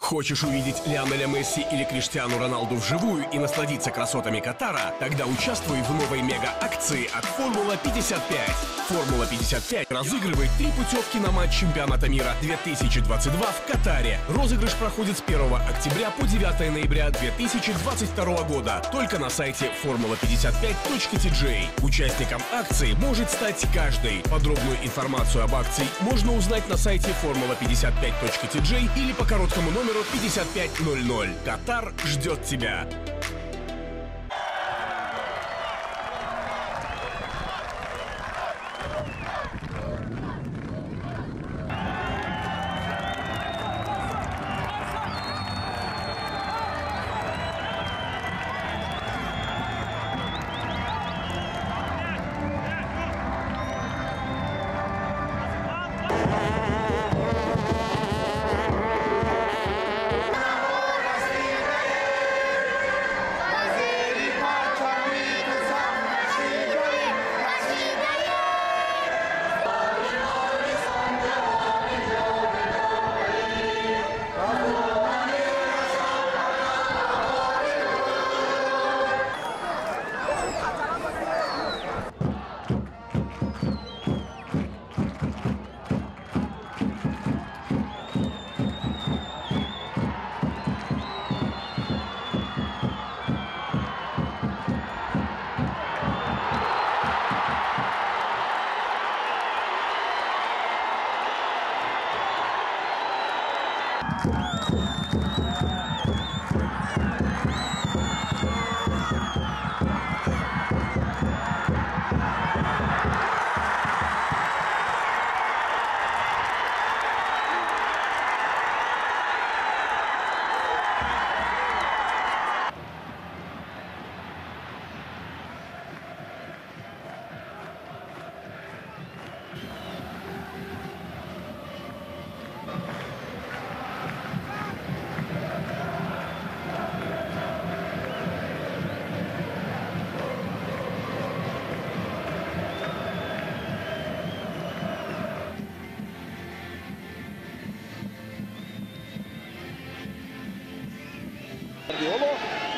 Хочешь увидеть Лионеля Месси или Криштиану Роналду вживую и насладиться красотами Катара? Тогда участвуй в новой мега-акции от «Формула-55». «Формула-55» разыгрывает 3 путевки на матч чемпионата мира 2022 в Катаре. Розыгрыш проходит с 1 октября по 9 ноября 2022 года. Только на сайте formula55.tj. Участником акции может стать каждый. Подробную информацию об акции можно узнать на сайте formula55.tj или по короткому номеру 5500. Катар ждет тебя.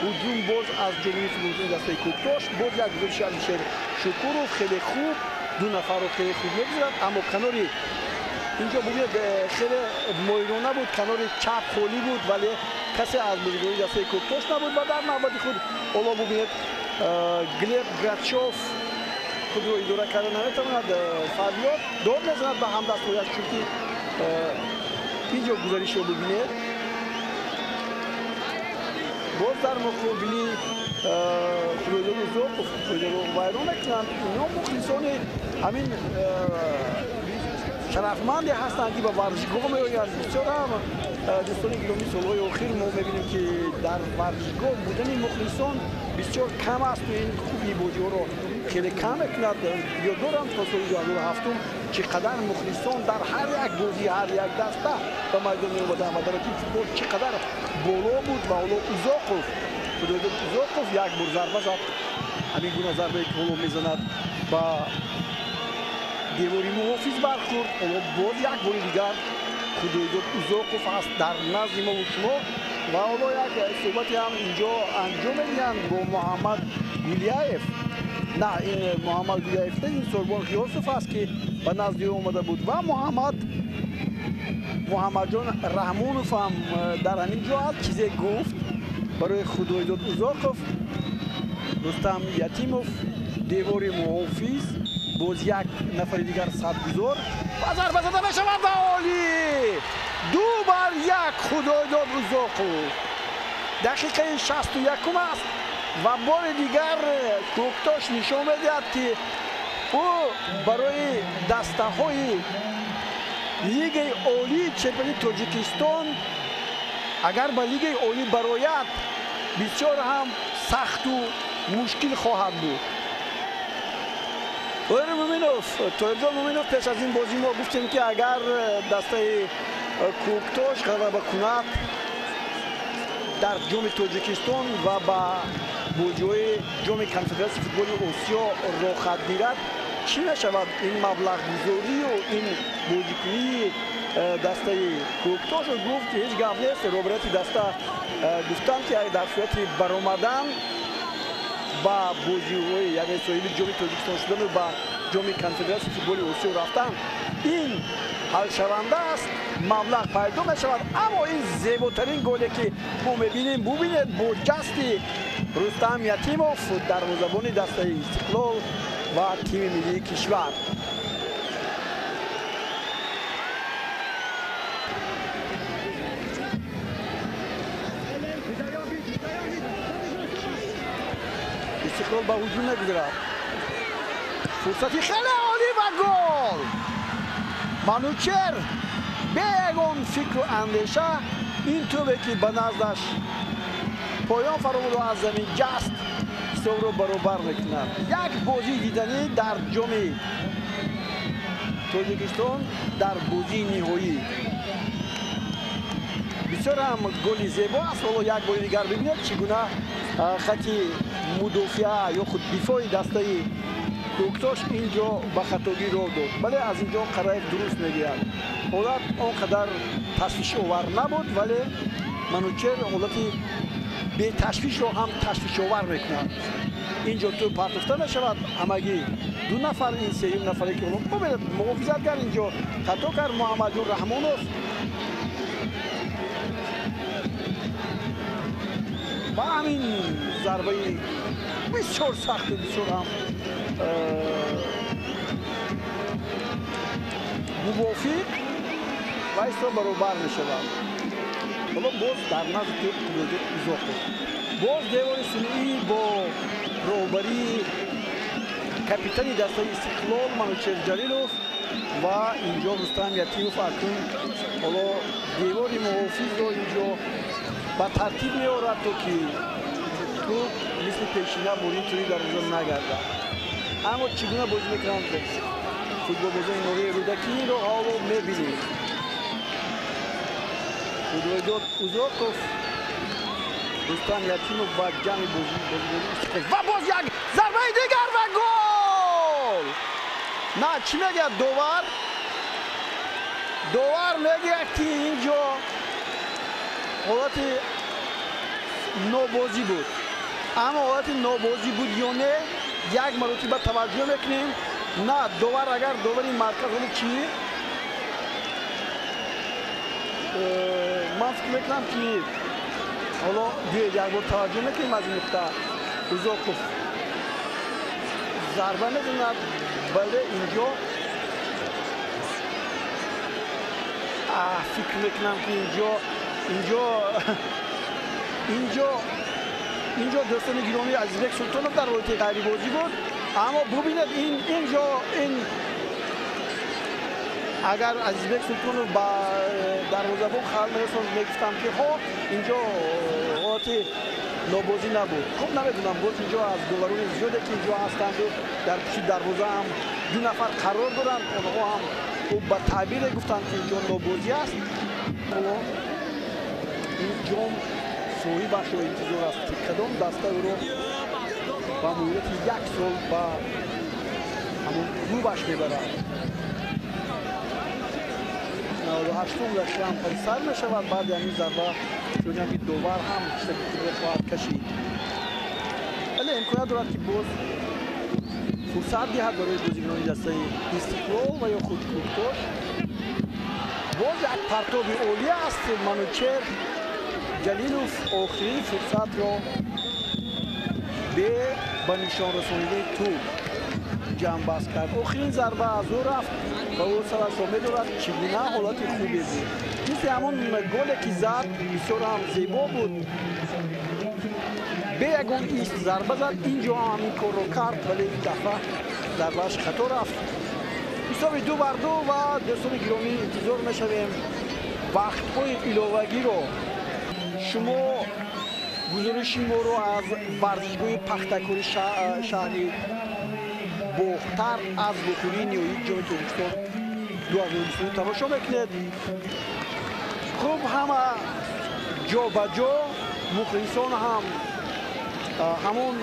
ҳуҷум боз аз ҷониби футболбози дастаи Кӯктош, боз як гузориши Алишер Шукуров хеле хуб, ду нафарро хеле хуб мегузарад, аммо канори инҷо бубинед хеле моилона буд, канори чап холӣ буд, вале касе аз бозигарони дастаи Кӯктош набуд ва дар навбати худ ҳоло бубинед Глеб Грачов худро идора карда наметавонад, фарёд дод мезанад ба ҳамдастҳояш, чунки инҷо гузаришро бубинед. Боз дар муқобили Худойдод Узоқов Худойдодро вайрон мекунанд. Инҳо мухлисони ҳамин шарафманде ҳастанд, ки ба варзишгоҳ меоянд. Бисёр ҳам дӯстони гиромӣ, солҳои охир мо мебинем, ки дар варзишгоҳ будани мухлисон бисёр кам аст ва ин хубии бозиҳоро хеле кам мекунад. Ёд дорам то соли 2007 чӣ қадар мухлисон дар ҳар як бозӣ, ҳар як даста ба майдон меомаданд ва дараҷаи футбол чӣ қадар боло буд. Ва ҳоло Узоқов, Худойдод Узоқов як бор зарба зад, ҳамин гуна зарбае ки ҳоло мезанад ба девори муҳофиз бархӯрд. Ҳоло боз як бори дигар Худойдод Узоқов аст дар назди мо ва шумо ва ҳоло як суҳбате ҳам инҷо анҷом медиҳанд бо Муҳаммад Гулияев. На, ин Муҳаммад Гулияев не, ин Сорбон Ғиёсов аст, ки ба назди ӯ омада буд ва Муҳаммадҷон Раҳмонов ҳам дар ҳамин ҷо аст, чизе гуфт барои Худойдод Узоқов. Рустам Ятимов, девори муҳофиз, боз як нафари дигар садгузор ва зарба зада мешавад ва олӣ! 2-1 Худойдод Узоқов. Дақиқаи 61 аст ва бори дигар Кӯктош нишон медиҳад, ки ӯ барои дастаҳои Лигаи олии чемпионати Тоҷикистон агар ба Лигаи олӣ барояд, бисёр ҳам сахту мушкил хоҳад буд. Тоҳир Муминов, Тоҳирҷон Муминов, пеш аз ин бозӣ мо гуфтем, ки агар дастаи Кӯктош ғалаба кунад дар ҷоми Тоҷикистон ва ба бозиҳои ҷоми конфедератсияи футболи Осиё роҳхат гирад, чӣ мешавад? Ин маблағгузорию ин бозикунии Дастаи Кӯктош гуфт ҳеҷ гап нест. Роҳбарияти даста гуфтанд, ки дар сурати баромадан ба бозиҳои, яъне соҳиби ҷоми Тоҷикистон шудану ба ҷоми Конфедератсияи футболи Осиё рафтан, ин ҳалшаванда аст, маблағ пайдо мешавад. Аммо ин зеботарин голе ки мо мебинем, бубинед, бо ҷасти Рустам Ятимов, дарвозабони дастаи Истиқлол ва тими миллии кишвар. Истиқлол ба ҳуҷум мегузарад. Фурсати хеле олӣ ва гол! Манучер бе ягон фикру андеша ин тӯбе ки ба наздаш поён фаромуду аз замин ҷаст, ҳисобро баробар мекунад. Як бозии диданӣ дар ҷоми Тоҷикистон дар бозии ниҳоӣ. Бисёр ҳам голи зебо аст. Ҳоло як бори дигар бибинед, чӣ гуна хати мудофиа ё худ дифои дастаи Кӯктош ин ҷо ба хатогӣ роҳ дод. Бале, аз ин ҷо Қараев дуруст мегӯяд. Ҳолат он қадар ташвишовар набуд, вале Манучер ҳолати беташвишро ҳам ташвишовар мекунад. Ин ҷо тӯб партофта мешавад, ҳамагӣ ду нафар, ин сеюм нафаре ки бубинед, муҳофизатгар ин ҷо хато кард, Муҳаммадҷон Раҳмонов. Ба ҳамин зарбаи бисёр сахту бисёр ҳам мувофиқ ва ҳисоб баробар мешавад. Ҳоло боз дар назди тӯб Худойдод Узоқов. Боз девори сунъӣ бо роҳбарии капитани дастаи Истиқлол Манучер Ҷалилов ва инҷо Рустам Ятимов. Акнун ҳоло девори муҳофизро инҷо ба тартиб меорад, то ки тӯб мисли пешина бурин тӯи дарвоза нагардад. Аммо чӣ гуна бозӣ мекунанд футболбозони ноҳияи Рӯдакиро ҳоло мебинем. Худойдод Узоқов, Рустам Ятимов ба ҷамъи бозибозони Истиқлол ва боз як зарбаи дигар ва гол! На, чӣ мегӯяд довар? Довар мегӯяд, ки ин ҷо ҳолати нобозӣ буд. Аммо ҳолати нобозӣ буд ё не, як маротиба таваҷҷӯҳ мекунем. На, довар, агар довари марказ ҳоло чӣ? Ман фикр мекунам, ки ҳоло биёед як бор таваҷҷӯҳ мекунем аз ин нуқта. Узоқов зарба мезанад, бале, инҷо фикр мекунам, ки инҷо дӯстони гиромӣ, Азизбек Султонов дар ҳолати ғайрибозӣ буд. Аммо бубинед, инҷо ин агар Азизбек Султонов ба дарвозабон халал мерасонд, мегуфтам, ки ҳо, инҷо ҳолати нобозӣ набуд. Хуб, намедонам, боз инҷо аз доварони зиёде ки инҷо ҳастанду дар пушти дарвоза ҳам ду нафар қарор доранд, онҳо ҳам хуб ба таъбире гуфтанд, ки инҷо нобозӣ аст. Ҳоло ин ҷом соҳибашро интизор аст, ки кадом даста ӯро ба муҳлати як сол ба ҳамон клубаш мебарад. 98 дақиқа ҳам сар мешавад. Баъди ҳамин зарба чунам ки довар ҳам чизаки худро хоҳад кашид, вале имконият дорад, ки боз фурсат диҳад барои бозикунони дастаи Истиқлол ва ё худ Кӯктош. Боз як партоби олӣ аст. Манучер Ҷалилов охирин фурсатро бе ба нишон расонидани тӯб ҷамъбаст кард. Охирин зарба аз ӯ рафт ва ӯ сарашро медорад, чӣ гуна ҳолати хубе буд. Мисли ҳамон голе ки зад, бисёр ҳам зебо буд. Бе ягон ист зарба зад, ин ҷо ҳам ҳамин корро кард, вале ин дафъа зарбааш хато рафт. Ҳисоби 2-2 ва дӯстони гиромӣ, интизор мешавем вақтҳои иловагиро. Шумо гузориши моро аз варзишгоҳи Пахтакори шаҳри Бохтар аз вохӯрии ниҳоии ҷоми Тоҷикистон 2022 тамошо мекунед. Хуб, ҳама ҷо ба ҷо, мухлисон ҳам ҳамон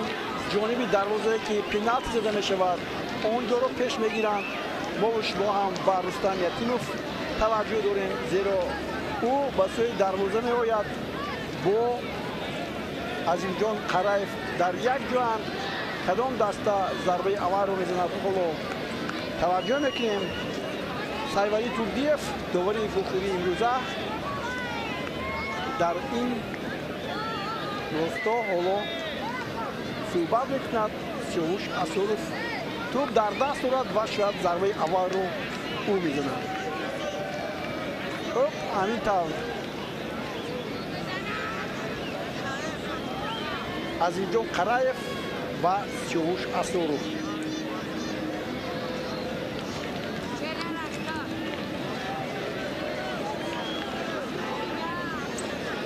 ҷониби дарвозае ки пеналти зада мешавад, он ҷоро пеш мегиранд. Мо шумо ҳам ба Рустам Ятимов таваҷҷӯҳ дорем, зеро ӯ ба сӯи дарвоза меояд бо Азимҷон Қараев дар як ҷоанд. Кадом даста зарбаи аввалро мезанад, ҳоло таваҷҷӯҳ мекунем. Сайвалӣ Турдиев, довари бухурии имрӯза, дар ин росто ҳоло суҳбат мекунад. Сиёвуш Асоров тӯб дар даст дорад ва шояд зарбаи аввалро ӯ мезанад. Хуб, ҳамин тавр Азимҷон Қараев ва Сиёвуш Асоров.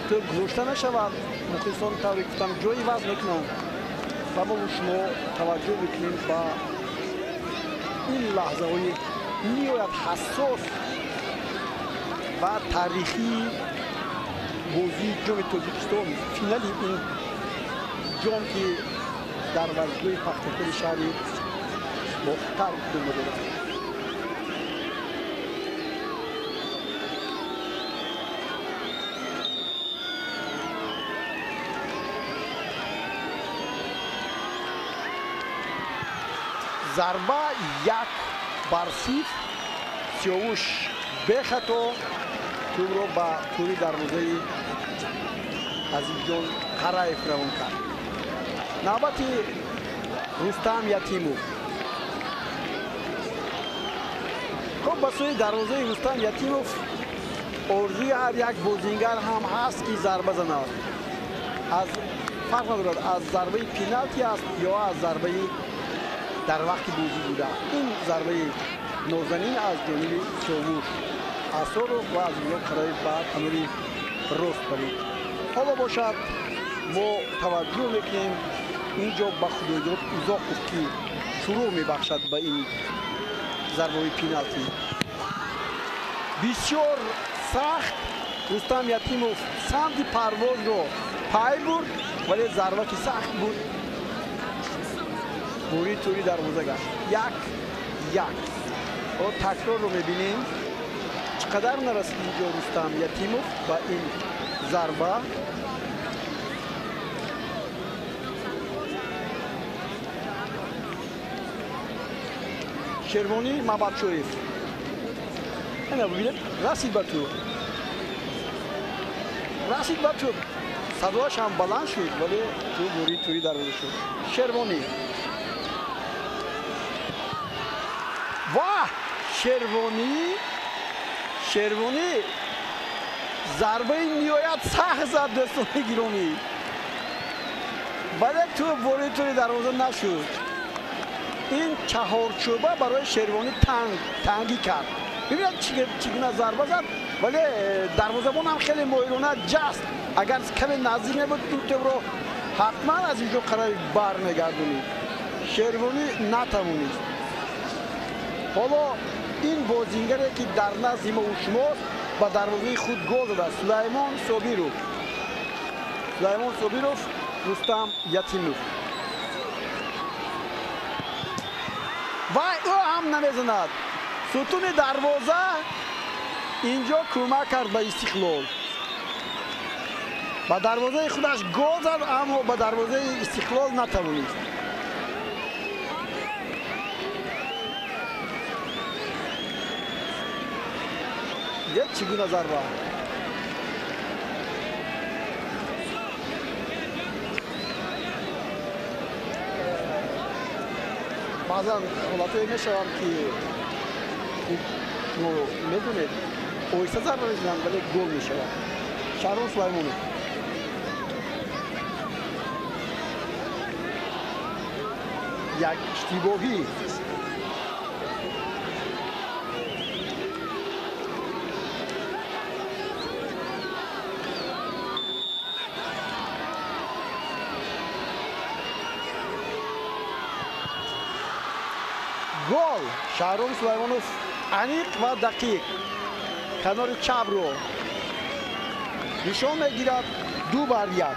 Тӯб гузошта нашавад, мухлисон тавре гуфтам ҷои вазн мекунанд ва мо шумо таваҷҷӯҳ мекунем ба ин лаҳзаҳои ниҳоят ҳассос ва таърихии бозии ҷоми Тоҷикистон, финали ин ҷом, ки дар варзишгоҳи Пахтакори шаҳри Бохтар идома дорад. Зарба 1-0. Сиёвуш бехато тӯбро ба тӯри дарвозаи Азимҷон Қараев равон кард. Навбати Рустам Ятимов. Хуб, ба сӯи дарвозаи Рустам Ятимов орзуи ҳар як бозингар ҳам ҳаст, ки зарба занад. Аз фарқ надорад, аз зарбаи пеналти аст ё аз зарбаи дар вақти бозӣ буда. Ин зарбаи нозанин аз ҷониби Сиёвуш Асоров ва Азимҷон Қараев ба канори рост барид. Ҳоло бошад мо таваҷҷӯҳ мекунем ин ҷо ба Худойдод Узоқов, ки шурӯъ мебахшад ба ин зарбаҳои пеналти. Бисёр сахт Рустам Ятимов самти парвозро пай бурд, вале зарба ки сахт буд, ворид тӯри дарвоза гашт. 1-1. Ҳоло такрорро мебинем, чӣ қадар нарасид инҷо Рустам Ятимов ба ин зарба. Шервонӣ Мабадшоев, ана бибинед, расид ба тӯб, расид ба тӯб, садояш ҳам баланд шуд, вале тӯб ворид тӯри дарвоза шуд. Шервонӣ ва Шервонӣ зарбаи ниҳоят сахт зад, дӯстони гиромӣ, вале тӯб ворид тӯри дарвоза нашуд. Ин чаҳорчӯба барои Шервонӣ тангӣ кард. Бибинед чӣ гуна зарба зад, вале дарвозабон ҳам хеле моҳирона ҷаст. Агар каме наздик мебуд, ин тӯбро ҳатман аз инҷо Қараев бармегардонид. Шервонӣ натавонист. Ҳоло ин бозингаре, ки дар назди мо шумост, ба дарвозаи худ гол задааст. Сулаймон Собиров. Сулаймон Собиров, Рустам Ятимов. Вай, ӯ ҳам намезанад. Сутуни дарвоза инҷо кӯмак кард ба Истиқлол. Ба дарвозаи худаш гол зад, аммо ба дарвозаи Истиқлол натавонист. Дид чӣ гуна зарба. Баъзан ҳолатҳое мешаванд, ки шумо медонед, оҳиста зарба мезананд, вале гол мешавад. Шаҳром Сулаймонов. Як иштибоҳӣ. Гол! Шаҳром Сулаймонов аниқ ва дақиқ канори чапро нишон мегирад. 2-1.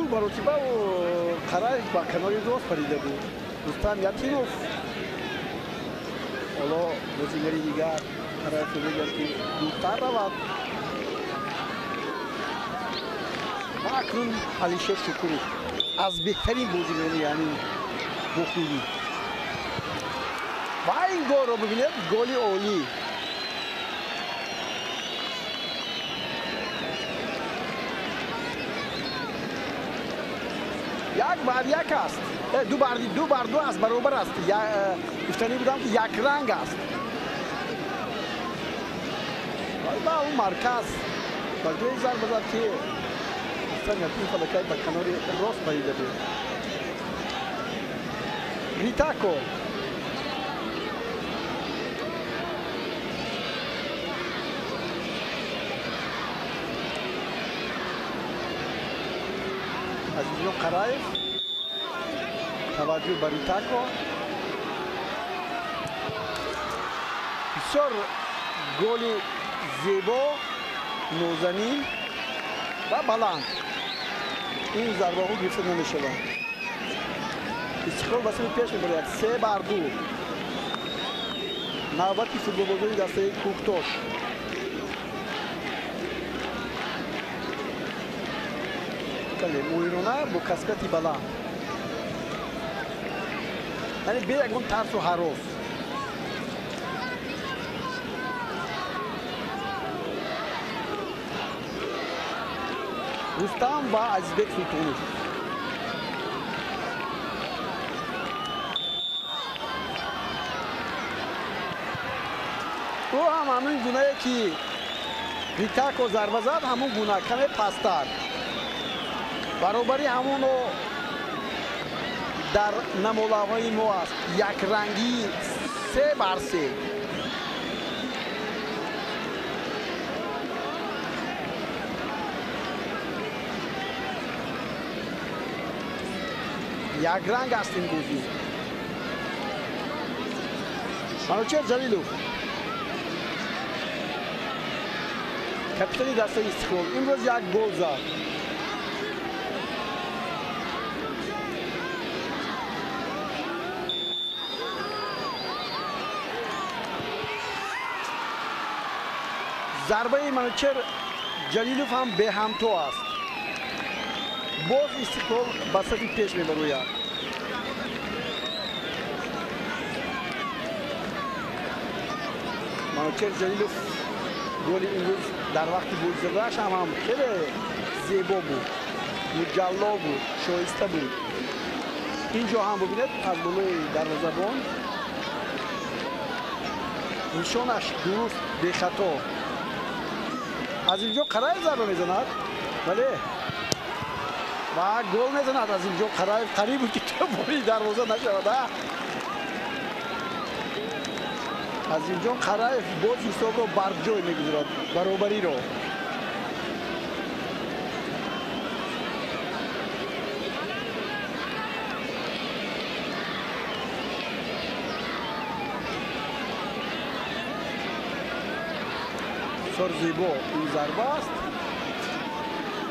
Ду маротиба Қараев ба канори рост парида буд. Рустам Ятимов ҳоло бозигари дигар Қараевро мегӯяд, ки дуртар равад. Ва акнун Алишер Шукуров аз беҳтарин бозигарони ҳамин вохӯрӣ. Ва ин голро бибинед, голи олӣ. 1-1 аст. 2-2 аст, баробар аст. Гуфтанӣ будам, ки якранг аст. Ва ӯ марказ ба ҷои зарба зад, ки Рустам Ятимов аллакай ба канори рост парида буд. Ритако Азизҷон Қараев, таваҷҷӯҳ ба Ритако. Бисёр голи зебо, нозанин ва баланд. Ин зарбаҳо гирифта намешаванд. Истиқлол ба сӯи пеш мебарад 3-2. Навбати футболбозони дастаи Кӯктош. Бале, моҳирона бо касбияти баланд, яъне бе ягон тарсу ҳарос. Рустам ва Азизбек Султонов. Ӯ ҳам ҳамин гунае, ки Ритако зарба зад, ҳамон гуна каме пасттар. Баробари ҳамоно дар намолавҳои мо аст. Якрангии 3-3. Якранг аст ин бозӣ. Манучер Ҷалилов, капитани дастаи Истиқлол, имрӯз як гол зад. Зарбаи Манучер Ҷалилов ҳам беҳамто аст. Боз Истиқлол ба сафи пеш мебарояд. Манучер Ҷалилов голи имрӯз дар вақти бозизадааш ҳам хеле зебо буд, муҷалло буд, шоиста буд. Ин ҷо ҳам бубинед, аз болои дарвозабон нишонаш дуруст, бехато. Азимҷон Қараев зарба мезанад, бале, ва гол мезанад Азимҷон Қараев. Қариб буд, ки ворид дарвоза нашавад. Азимҷон Қараев боз ҳисобро бар ҷой мегузорад, баробариро. Бисёр зебо ин зарба аст.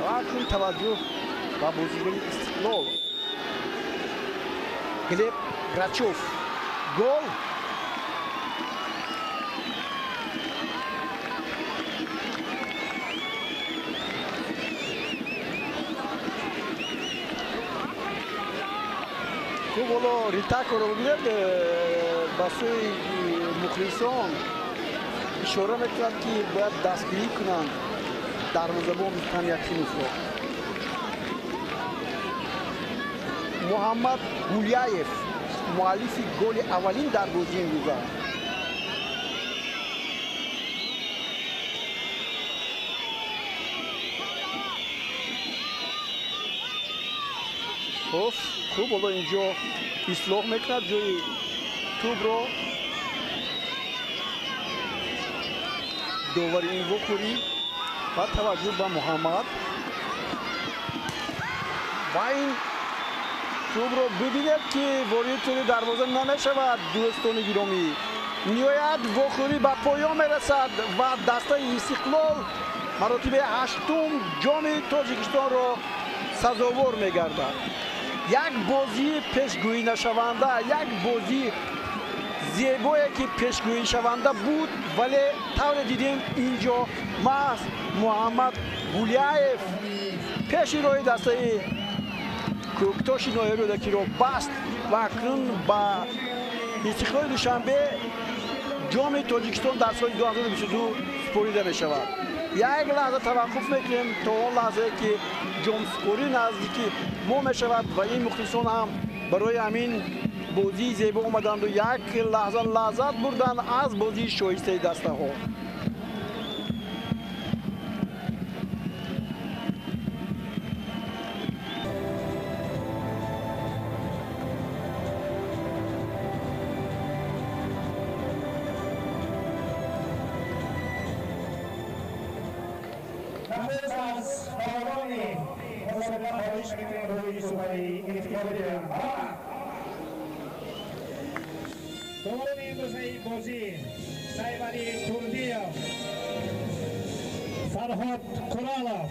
Ва акнун таваҷҷӯҳ ба бозигари Истиқлол Глеб Грачев. Гол. Хуб, ҳоло Ритакоро бибинед, ба сӯи мухлисон ишора мекунад, ки бояд дастгирӣ кунанд дарвозабон Рустам Ятимовро. Муҳаммад Гулияев, муаллифи голи аввалин дар бозии имрӯза. Хуб, ҳоло инҷо ислоҳ мекунад ҷои тӯбро довари ин вохӯрӣ. Ва таваҷҷӯҳ ба Муҳаммад. Ва ин тӯбро бибинед, ки ворид тӯри дарвоза намешавад. Дӯстони гиромӣ, ниҳоят вохӯрӣ ба поён мерасад ва дастаи Истиқлол маротибаи ҳаштум ҷоми Тоҷикистонро сазовор мегардад. Як бозии пешгӯӣнашаванда, як бозии зебое ки пешгӯишаванда буд, вале тавре дидем инҷо маҳз Муҳаммад Гулияев пеши роҳи дастаи Кӯктоши ноҳияи Рӯдакиро баст ва акнун ба Истиқлоли Душанбе ҷоми Тоҷикистон дар соли 2022 супорида мешавад. Як лаҳза таваққуф мекунем то он лаҳзае ки ҷомсупорӣ наздики мо мешавад ва ин мухлисон ҳам барои ҳамин бозии зебо омаданду як лаҳза лаззат бурданд аз бозии шоистаи дастаҳо. Фарҳод Куралов,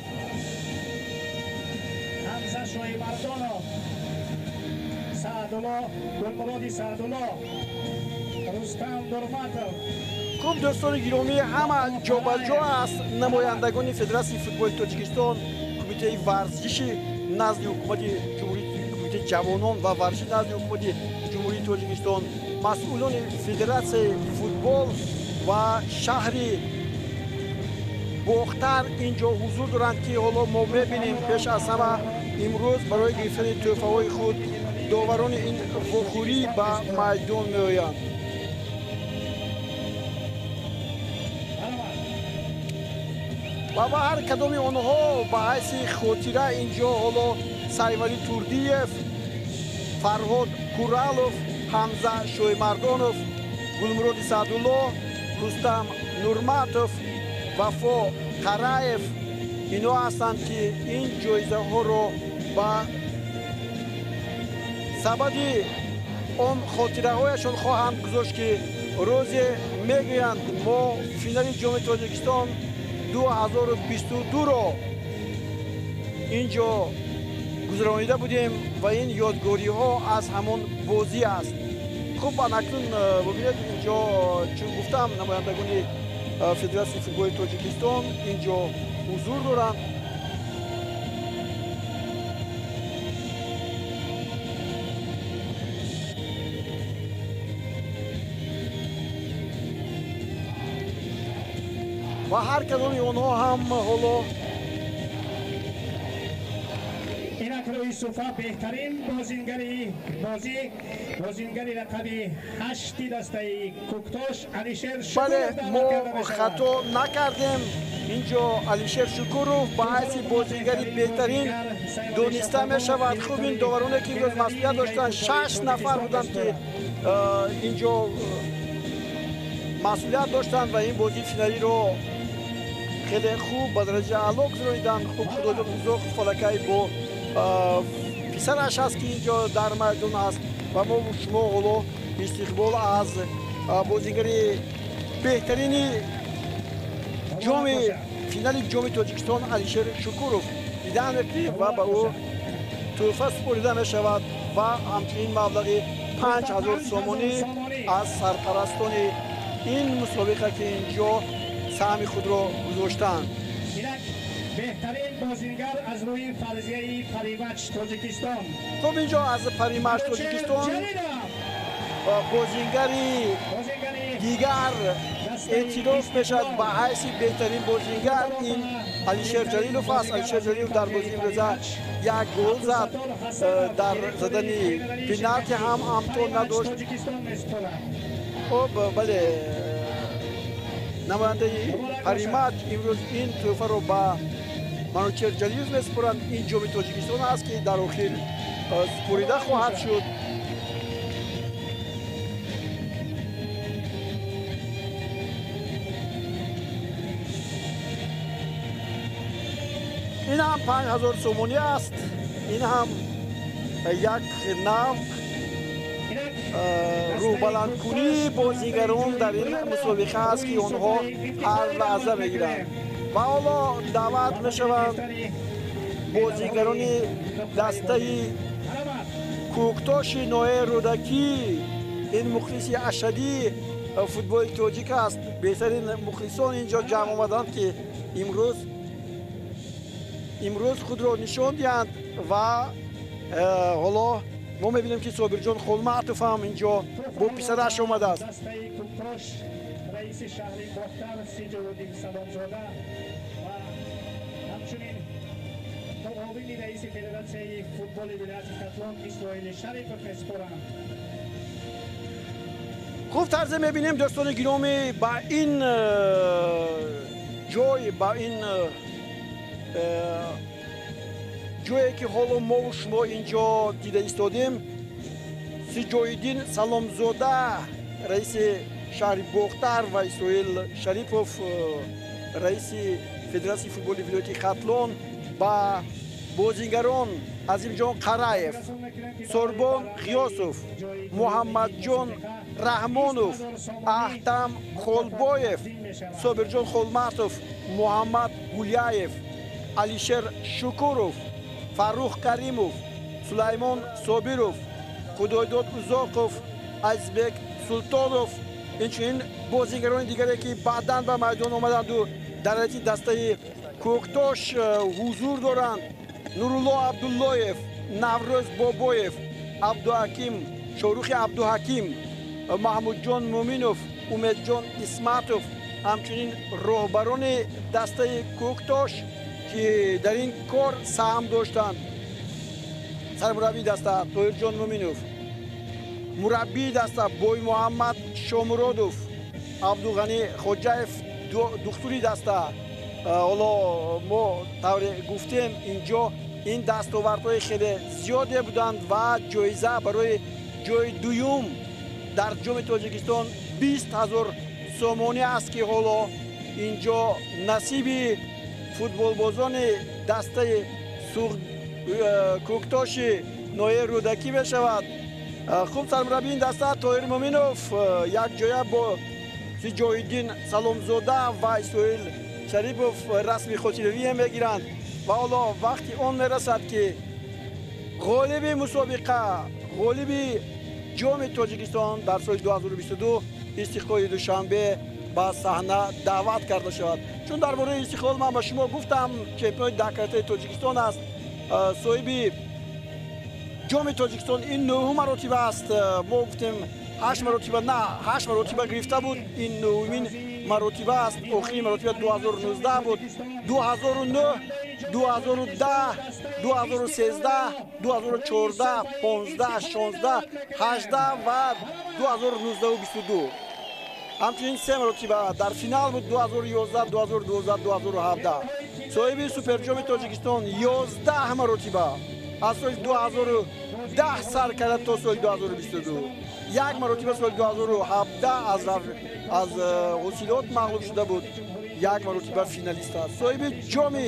Ҳамза Шоимардонов, Саъдулло Гулмуроди Саъдулло, Рустам Нурматов. Хуб, дӯстони гиромӣ, ҳама ҷобаҷо аст. Намояндагони Федератсияи футболи Тоҷикистон, Кумитаи варзиши назди ҳукумати ҷумҳурӣ, Кумитаи ҷавонон ва варзиши назди ҳукумати Ҷумҳурии Тоҷикистон, масъулони Федератсияи футбол ва шаҳри Бохтар инҷо ҳузур доранд, ки ҳоло мо мебинем пеш аз ҳама имрӯз барои гирифтани тӯҳфаҳои худ доварони ин вохӯрӣ ба майдон меоянд. Ва ба ҳар кадоми онҳо ба ҳайси хотира инҷо ҳоло Сайвалӣ Турдиев, Фарҳод Куралов, Ҳамза Шоимардонов, Гулмуроди Саъдулло, Рустам Нурматов, Вафо Қараев ино ҳастанд, ки ин ҷоизаҳоро ба сабаби он хотираҳояшон хоҳанд гузошт, ки рӯзе мегӯянд мо финали ҷоми Тоҷикистон 2022-ро инҷо гузаронида будем ва ин ёдгориҳо аз ҳамон бозӣ аст. Хуб, анакнун бубинед, инҷо чун гуфтам намояндагони Федератсияи футболи Тоҷикистон инҷо ҳузур доранд. Ва ҳар кадоми онҳо ҳам ҳоло инак рӯи суфа беҳтарин бозингари бозӣ, бозингари рақами 8 дастаи Кӯктош Алишер Шукуров. Бале, мо хато накардем. Инҷо Алишер Шукуров ба ҳайси бозингари беҳтарин дониста мешавад. Хуб, ин довароне ки имрӯз масъулият доштанд, 6 нафар буданд, ки инҷо масъулият доштанд ва ин бозии финалиро хеле хуб ба дараҷаи аъло гузарониданд. Хуб, Худоҷон Узоқов фалакай бо писараш аст, ки инҷо дар майдон аст ва мо шумо ҳоло истиқбол аз бозигари беҳтарини ҷоми финали ҷоми Тоҷикистон Алишер Шукуров дидан мекунем ва ба ӯ тӯҳфа супорида мешавад ва ҳамчунин маблағи 5000 сомонӣ аз сарпарастони ин мусобиқа, ки инҷо саҳми худро гузоштанд. Беҳтарин бозингар аз рӯи фарзияи Паримач Тоҷикистон. Хуб, инҷо аз Паримач Тоҷикистон бозингари дигар эътироф мешавад ба ҳайси беҳтарин бозингар, ин Алишер Ҷалилов аст. Алишер Ҷалилов дар бозии имрӯза як гол зад, дар задани пеналти ҳам ҳамто надошт. Хуб, бале, намояндаи Паримач имрӯз ин тӯҳфаро ба Манучер Ҷалилов месупоранд. Ин ҷоми Тоҷикистон аст, ки дар охир супорида хоҳад шуд. Ин ҳам 5000 сомонӣ аст. Ин ҳам як нав рӯҳбаландкунии бозигарон дар ин мусобиқа аст, ки онҳо ҳар лаҳза мегиранд ва ҳоло даъват мешаванд. Бозигарони дастаи Кӯктоши ноҳияи Рӯдакӣ, ин мухлиси ашадии футболи тоҷик аст. Беҳтарин мухлисон инҷо ҷамъ омаданд, ки имрӯз худро нишон диҳанд. Ва ҳоло мо мебинем, ки Собирҷон Холматов ҳам инҷо бо писараш омадааст. Раиси шаҳри Бохтар Сиҷовуддин Саломзода ва ҳамчунин муовини раиси Федератсияи футболи вилояти Хатлон Исроили Шарипов месупоранд. Хуб, тарзе мебинем, дӯстони гиромӣ, ба ин ҷой, ба ин ҷое ки ҳоло мову шумо инҷо дида истодем, Сиҷоиддин Саломзода, раиси шаҳри Бохтар, ва Исроил Шарипов, раиси Федератсияи футболи вилояти Хатлон, ба бозигарон Азимҷон Қараев, Сорбон Ғиёсов, Муҳаммадҷон Раҳмонов, Аҳтам Холбоев, Собирҷон Холматов, Муҳаммад Гулияев, Алишер Шукуров, Фаррух Каримов, Сулаймон Собиров, Худойдод Узоқов, Азизбек Султонов, инчунин бозигарони дигаре, ки баъдан ба майдон омаданду дар ҳайати дастаи Кӯктош ҳузур доранд: Нурулло Абдуллоев, Наврӯз Бобоев, Абдуҳаким Шорухи Абдуҳаким, Маҳмудҷон Муъминов, Умедҷон Исматов, ҳамчунин роҳбарони дастаи Кӯктош, ки дар ин кор саҳм доштанд: сармураббии даста Тоҳирҷон Муъминов, мураббии даста Боймуҳаммад Шомуродов, Абдуғанӣ Хоҷаев, духтури даста. Ҳоло мо тавре гуфтем, инҷо ин дастовардҳои хеле зиёде буданд ва ҷоиза барои ҷои дуюм дар Ҷоми Тоҷикистон 20 000 сомонӣ аст, ки ҳоло инҷо насиби футболбозони дастаи Кӯктоши ноҳияи Рӯдакӣ мешавад. Хуб, сармураббии ин даста Тоҳир Муъминов якҷоя бо Сиҷоиддин Саломзода ва Исроил Шарипов расми хотиравие мегиранд. Ва ҳоло вақти он мерасад, ки ғолиби мусобиқа, ғолиби Ҷоми Тоҷикистон дар соли 2022, Истиқлоли Душанбе, ба саҳна даъват карда шавад. Чун дар бораи Истиқлол ман ба шумо гуфтам, чемпиони даҳкаратаи Тоҷикистон аст, соҳиби Ҷоми Тоҷикистон ин нӯҳум маротиба аст. Мо гуфтем ҳашт маротиба, на, ҳашт маротиба гирифта буд, ин нӯҳумин маротиба аст. Охирин маротиба 2019 буд. 2009, 2010, 2013, 2014, 15, 16, 18 ва 2019, 22. Ҳамчунин се маротиба дар финал буд: 2011, 2012, 2017. Соҳиби Суперҷоми Тоҷикистон 11 маротиба, аз соли 2010 сар карда то соли 2022. Як маротиба соли 2017 аз Ҳосилот мағлуб шуда буд. Як маротиба финалист аст. Соҳиби Ҷоми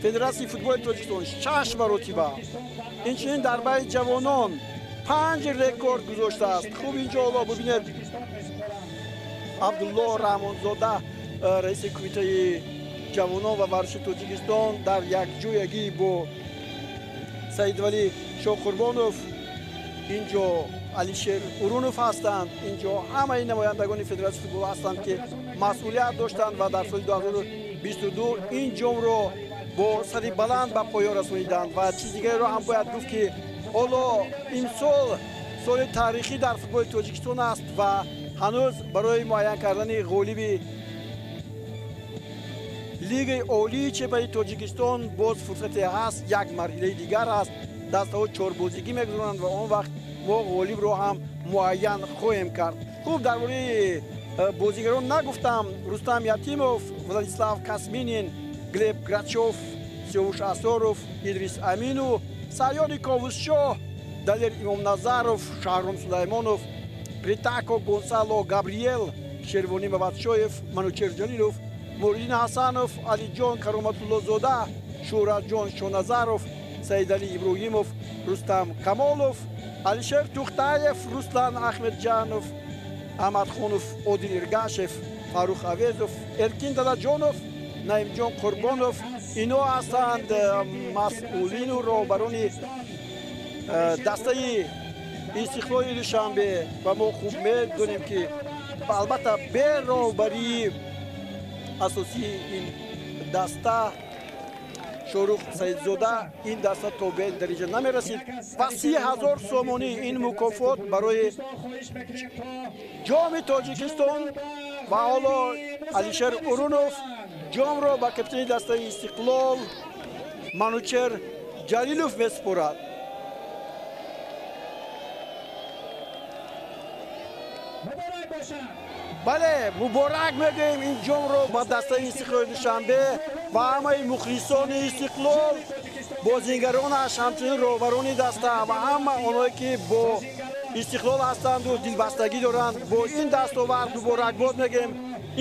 Федератсияи футболи Тоҷикистон шаш маротиба. Инчунин дар байни ҷавонон панҷ рекорд гузоштааст. Хуб, инҷо ҳоло бибинед, Абдулло Раҳмонзода, раиси Кумитаи ҷавонон ва варзиши Тоҷикистон, дар якҷоягӣ бо Саидвалӣ Шоҳқурбонов, инҷо Алишер Урунов ҳастанд. Инҷо ҳамаи намояндагони федератсияи футбол ҳастанд, ки масъулият доштанд ва дар соли 2022 ин ҷомро бо сари баланд ба поён расониданд. Ва чиз дигареро ҳам бояд гуфт, ки ҳоло имсол соли таърихӣ дар футболи Тоҷикистон аст ва ҳанӯз барои муайян кардани ғолиби Лигаи олии чемпионати Тоҷикистон боз фурсате ҳаст, як марҳилаи дигар аст. Дастаҳо чорбозигӣ мегузаронанд ва он вақт мо ғолибро ҳам муайян хоҳем кард. Хуб, дар бораи бозигарон нагуфтам: Рустам Ятимов, Владислав Касминин, Глеб Грачев, Сиёвуш Асоров, Идрис Амину, Саёди Ковусшоҳ, Далер Имомназаров, Шаҳром Сулаймонов, Притако Гонсало Габриел, Шервонӣ Мабатшоев, Манучер Ҷалилов, Муриддин Ҳасанов, Алиҷон Кароматуллозода, Шӯҳратҷон Шоназаров, Саидалӣ Иброҳимов, Рустам Камолов, Алишер Тухтаев, Руслан Ахмедҷанов, Аҳмадхонов Одил Иргашев, Фаррух Авезов, Эркин Дадаҷонов, Наимҷон Қурбонов. Инҳо ҳастанд масъулину роҳбарони дастаи Истиқлоли Душанбе ва мо хуб медонем, ки албатта бе роҳбарии асосии ин даста Шорух Саидзода ин даста то ба дараҷа намерасид. Ва 30 000 сомонӣ ин мукофот барои Ҷоми Тоҷикистон. Ва ҳоло Алишер Урунов ҷомро ба капитани дастаи Истиқлол Манучер Ҷалилов месупорад. Муборак бошад! Бале, муборак мегӯем ин ҷомро ба дастаи Истиқлоли Душанбе ва ҳамаи мухлисони Истиқлол, бозингаронаш, ҳамчунин роҳбарони даста ва ҳама онҳое, ки бо Истиқлол ҳастанду дилбастагӣ доранд, бо ин дастовард муборакбод мегӯем.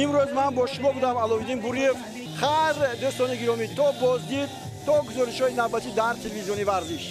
Имрӯз ман бо шумо будам, Аловиддин Буриев. Хайр, дӯстони гиромӣ, то боздид, то гузоришҳои навбатӣ дар телевизиони варзиш.